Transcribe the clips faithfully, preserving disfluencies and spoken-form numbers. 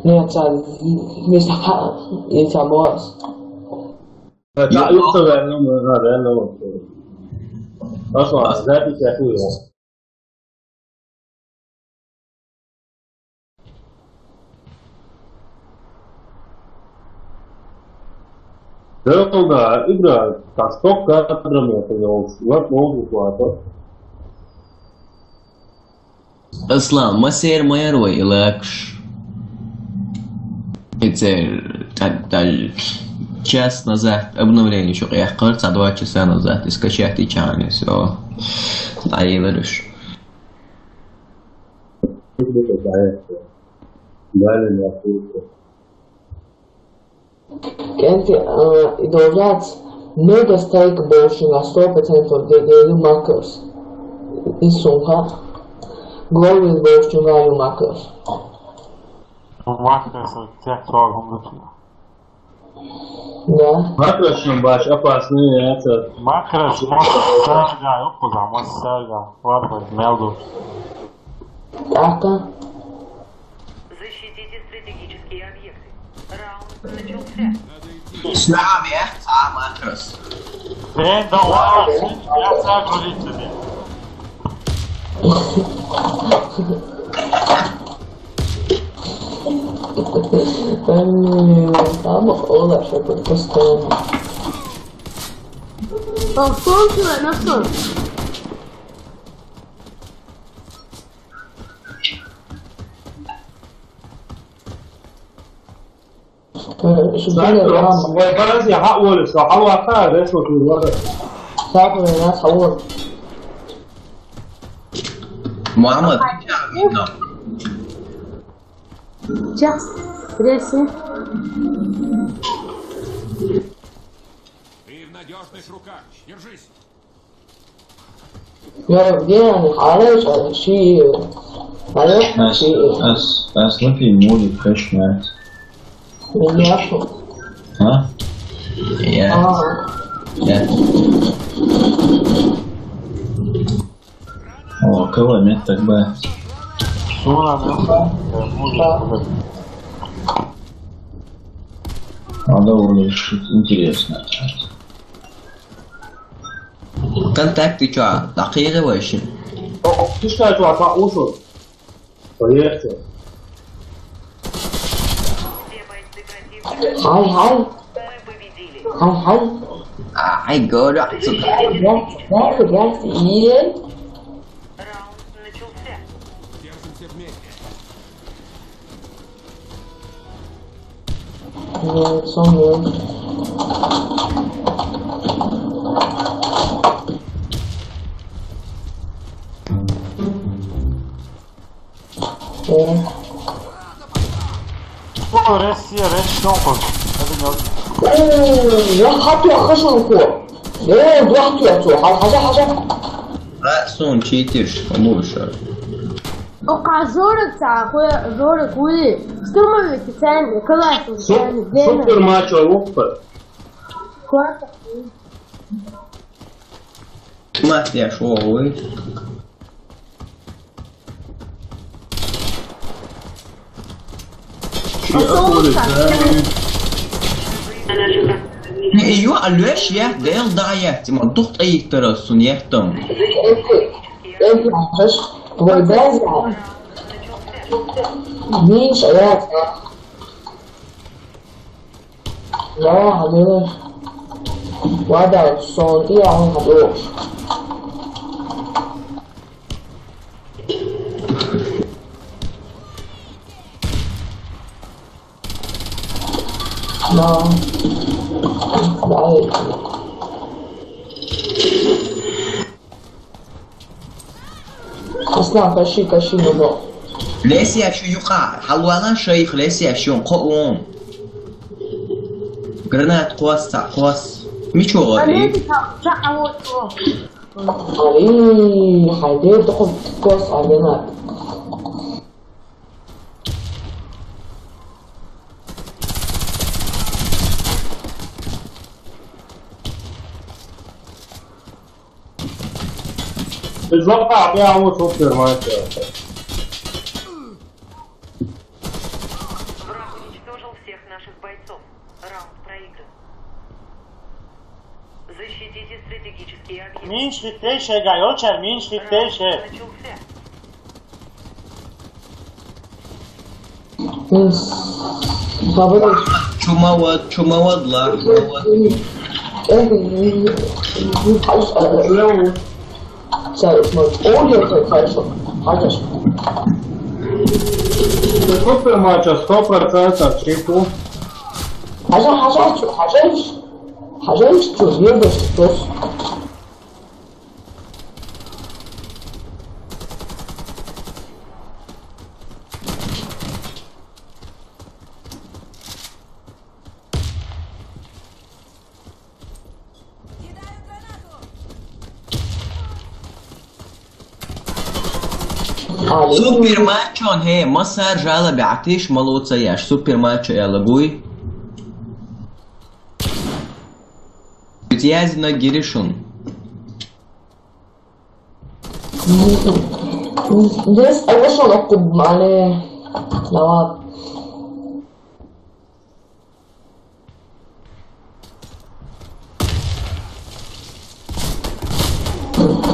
Нет, а, если а, может. Да, да, ну, да, реально, вот. Хорошо, а запись я хуй. Даьла, игра, так, сто кадров я привёл. Вот, вот, вот, вот. Аслан, массер майор вай, илакш. Эцер, так, так, час назад обновление шо яххар, цхьа два часа назад, и скачать и чаны, всё. Айылырыш. Далее на курсе. Кенти, а, и должац мега стейк больше на сто процентов де-, де-, макрос. И сумка. Глобус больше на макрос. Макрос, тех, кто он. Да. Макрос, ну, баш, опасный, это. Макрос, может, сага, ёпта, может, сага. Ладно, мелду. Так-то. Защитите стратегические объекты. Раунд начался. Славе, а, макрос. Э, да ладно, я загрузить тебе. Там, э, там Ола что-то постоянно. А кто у тебя на что? Э, ещё более рано. Вай, подожди, ага, Оля, всё, ага, ага, да, что ты, ладно. Так, у нас, а вот. Мухаммад, видно. Сейчас, подожди. Ты в надёжных руках. Держись. Я где они? Алеш, а, ши, алеш, Ас, ши. Ас, Ас, лапи муди, кэшмэт. Не ясно. А? Я. А. Я. О, кого нет, так бы. Что надо? Э, муди, да. Надо уровень решить. Интересно. Контакты чё, такие же вообще? О, ты что, это, это ушел? Поехали. Хай, хай. Хай, хай. Ай, говорю, отсюда. Хай, хай, хай, хай. Раунд начался. Э, сам, э. Э. О, Россия, Россия, что он? Это не он. О, я хапю, я хожу руку. Э, я хапю, я хожу, хожу, хожу. Ра, сон, читер, помощь. Ока Жорик, та, хуя, Жорик, ули. Штурмовик, специальный, класс, специальный, Супер матч, а, опа. Класс. Класс, я шо, ули. Чё, а, Оля, да? Э, ё, алё, я, дэл, да, я, тима, дух, эй, ты раз, сун, я, там. Эй, ты, эй, ты, аш, твой база. Миша, я, я. Ла, алё. Вада, сон, и я, он, алё. Да. Давай. Аслан, каши, каши, ну, ну. Леся, шу юха. Халуана шейх, Леся, шу, ко он. Гранат, квас, са, квас. Мичо, а, э? Леся, ша, а вот, вот. Али, хайде, дохо, квас, а, гранат. Ты жопа, а я вот тут, понимаете. Защитите стратегические объекты. Меньше тише, гайочар, меньше тише. Начался. Бабарыш. Чумавад, чумавад ла, чумавад. Супер матча, сто процентов, чеку. Хажа, хажа, чу, хажа, хажа, чу, не, что. Супер матчон, хе, ма сар жала бятиш, ма лоца яш. Супер матча яла гуй. Язина гиришун. Дес, а вышел, а куб, мане. Давай.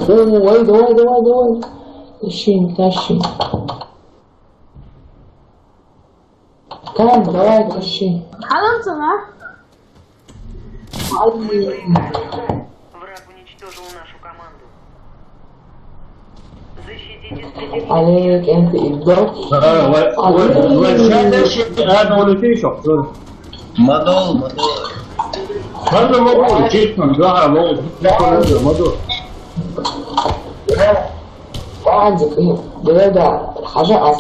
Ой, давай, давай, давай. Тащи, тащи. Там, давай, тащи. Алан сана. Ай. Враг уничтожил нашу команду. Али, кем ты идёт? А, ва-, ва-, ва-, ва-, щас, щас, а, ну, улетишь, что? Мадол, мадол. Ладно, могу, честно, да, могу, честно, могу. Ванзик, э, да, да, да, хажа ас.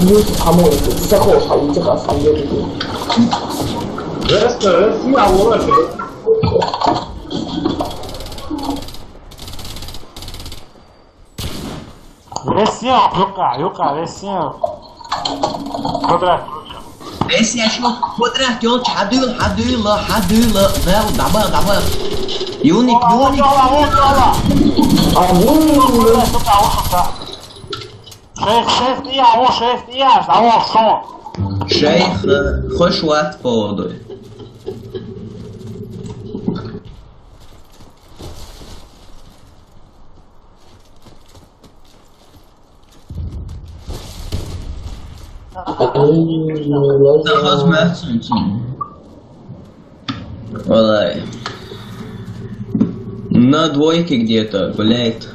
Мюс хамой, сахо, шалите ас, а я иду. Ресто, ресто, а, вот. Весен, юка, юка, весен. Квадрат. Весен, шо, квадрат, ёлч, хадыл, хадыл, хадыл, вел, даба, даба. Юник, юник. Ола, ола, ола. А, ну, ну, ну. Шейх, шейх, я, во, шейх, я, а, во, шо? Шейх, э, хош ват поводу. Валай. На двойке где-то гуляет.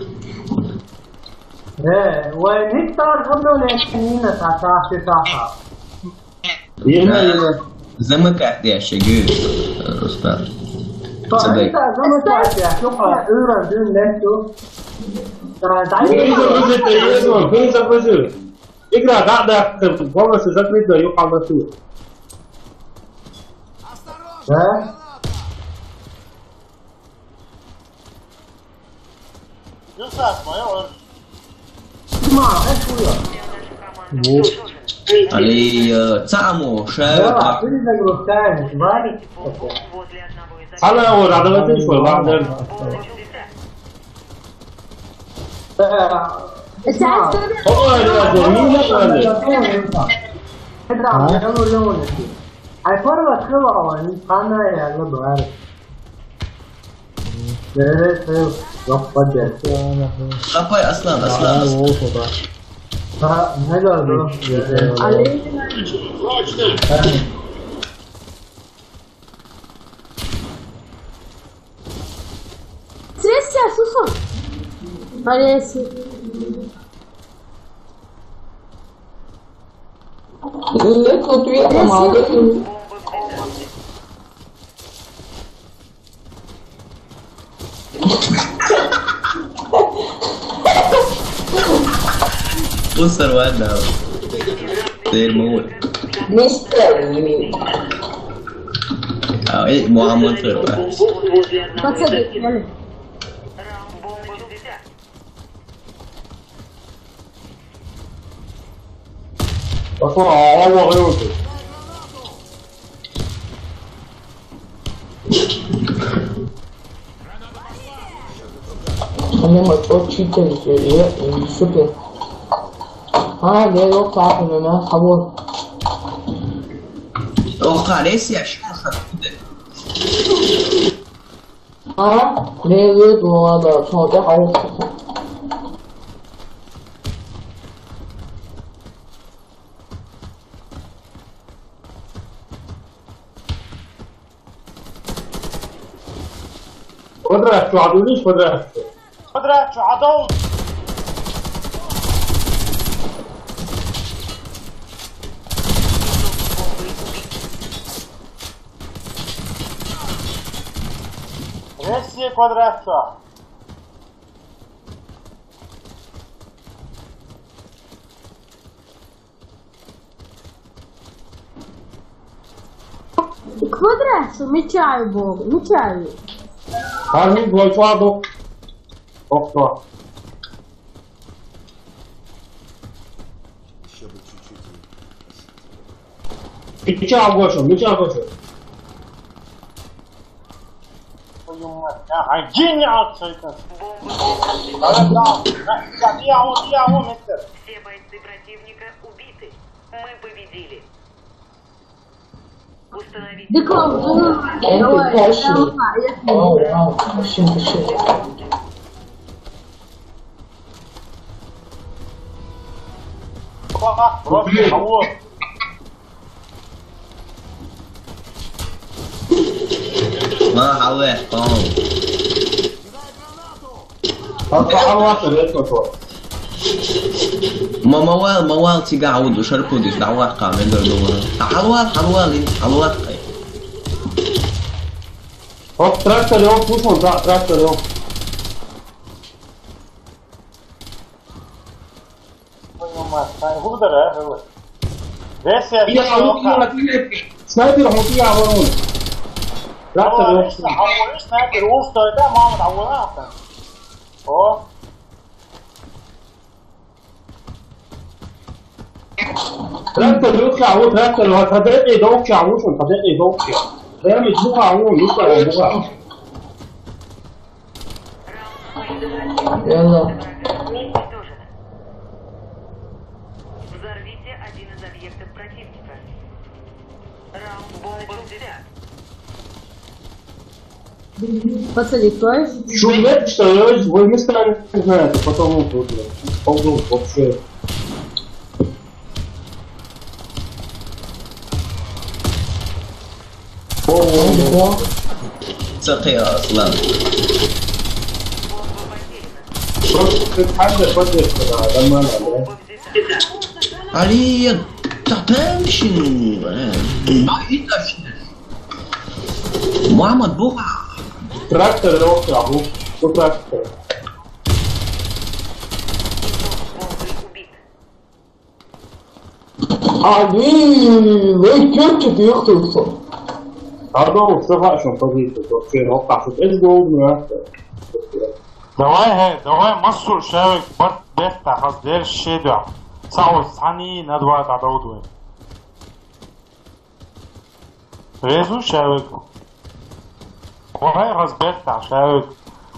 Э, вай, Виктор, обновление не на та, та, та, та. Ина, ина. Замыкать дящий, гы, Рустам. Цыдык. Игра, да, да, полностью закрыта, её полностью. Да? Али, э, цамо, шер. Да, перезагрузка, варит. Ана, о, радовать не шел, ладно. Да. Ой, да, да, не надо. Да, я говорю, он. Ай, пару открывал, они, она, я, ну, говорю. Nereye sayıl? Yok, hadi. Kapay aslan, aslan, aslan. Olsun da. Ha, ne lazım? Aleyna. Ses ya, susun. Aleyna. Let's go to your mother. What's that right now? They're more. Mister. А, э, Мухаммад Фервас. Подсадить, надо. Пошла, а, а, а, а. Они мой тот читер, э, э, супер. А, я его так, у меня хавон. Ох, Олеся, что ж, А? Мер вед, ну ладно, цунга хьалха. Квадрат чу хьадувлаш, квадрат чу. Квадрат чу хьадовла. Россия квадрат чу. Квадрат чу мичай бу, мичай. Хьажи, гочвадо. Окто. Ещё бы чуть-чуть. Мича гочо, мича гочо. Твою мать, а, а, гениал, что это? Давай, давай, давай, давай, давай, мистер. Все бойцы противника убиты. Мы победили. Установить. Дык, давай, давай, давай, я. Ау, ау, вообще, вообще. Кого? Просто кого? Ма, хьалве, по-моему. Ма, ма вал, ма вал, цига гӀавуд, шарпудиш, дӀавахъа, мегар дугӀа. Хьалвал, хьалвал, хьалвахъа. Оп, трактор, оп, слушай, да, трактор, оп. Твою мать, снайпер, хӀу дара, хӀу? Весь я. Снайпер, хӀу я, вон. Трактор, оп. Снайпер, уж, что это, мама, там, вон, а, там. О. Трактор, Лёха, вот трактор, вот, подойди, долча, вот он, подойди, долча. Прямо из муха, вон, Лёха, вон, муха. Яла. Взорвите один из объектов противника. Раунд полностью взят. Пацаны, кто? Чё, нет, что ли? Вы места не знаете, потом вот тут, вот, пойду вообще. О, о, о. Сахи, Аслан. Просто ты ханга поддержка, да, нормально, да? Алиен, татамшин, э, Мугьаммад, буха. Трактор, трактор, абу. Что трактор? Али, вай, чё ты дыхтуса? Пардон, саха шун позиция, то все, ну, так, это же голден, да? Давай, хе, давай, массур шавик, барт, бехта, хаз, дер, шеда. Сау, сани, на два, да, да, удвой. Резу шавик. Давай, разбег, да, шавик.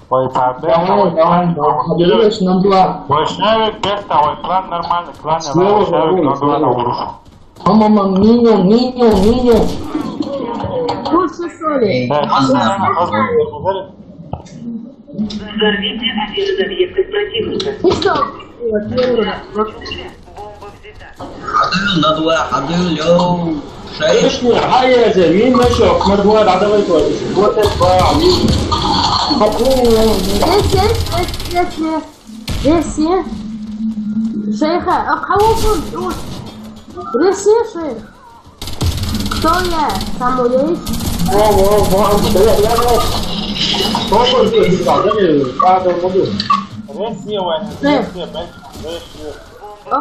Ой, та, бег, давай, давай, давай, давай, подивись на два. Ой, шавик, бег, да, ой, план нормальный, план нормальный, шавик, на два, на два. Мама, мама, миньон, миньон, миньон. Больше соли. Э, Аслан, Аслан, Аслан. Взорвите один из объектов противника. Ну что? Вот, я говорю, вот. Бомба взята. Хьадуьйла, на два, хьадуьйла, йоу. Шайх. Эшни, хьаязе, мин мешок, на два, да, давай, давай. Вот это, ба, мин. Хапу. Нет, нет, нет, нет, нет. Здесь, нет. Шейха, а кого он? Здесь, нет, шейх. Кто я? Самуэль? О, о, о, да, я, я, я. Кто он? Кто он? Кто он? Кто он? Россия, Ваня, Россия, Россия, Россия.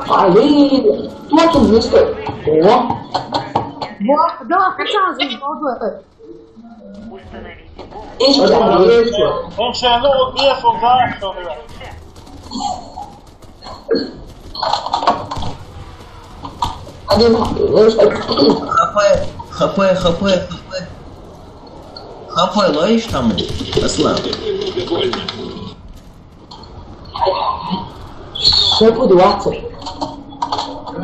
Али, кто там место? О. Во, да, хотя же, вот, вот. Установите бомбу. Ишь, там есть. Он сейчас, ну, вот здесь, он так, что ли? Один, знаешь, ХП, ХП, ХП, ХП. ХП ловишь там, Аслан? Секунду, ватсап.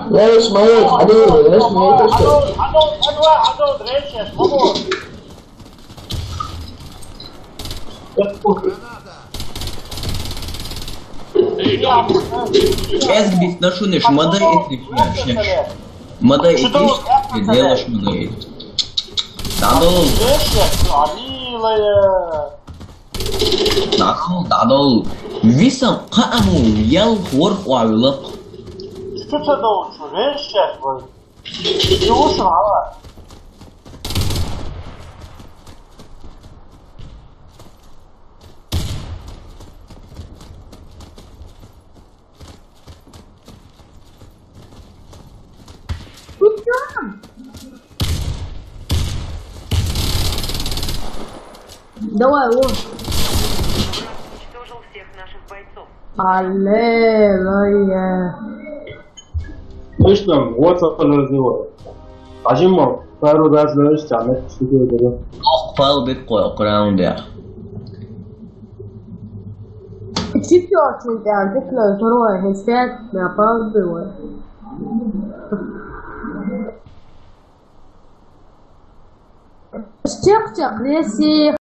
Я весь мои, один, я весь мои, то что. Адон, адон, адон, адон, речь, адон. Эсгбит нашунеш, мадай этриш, шеш. Мадай этриш, делаш мадай. Дадол. Дадол, дадол. Висан кааму ял хор къуаллакъ. Что ты должен? Вещи. Чего срала? Давай, вот. Уничтожил всех наших бойцов. Аллилуйя. Точно, вот разговор. Ажим мал, пару раз знаешь, там это что-то было. Ох, пал бит кой, окран да. Четвёртый, да, ты класс, второй, опять, да, пал было. Чек-чек, леси.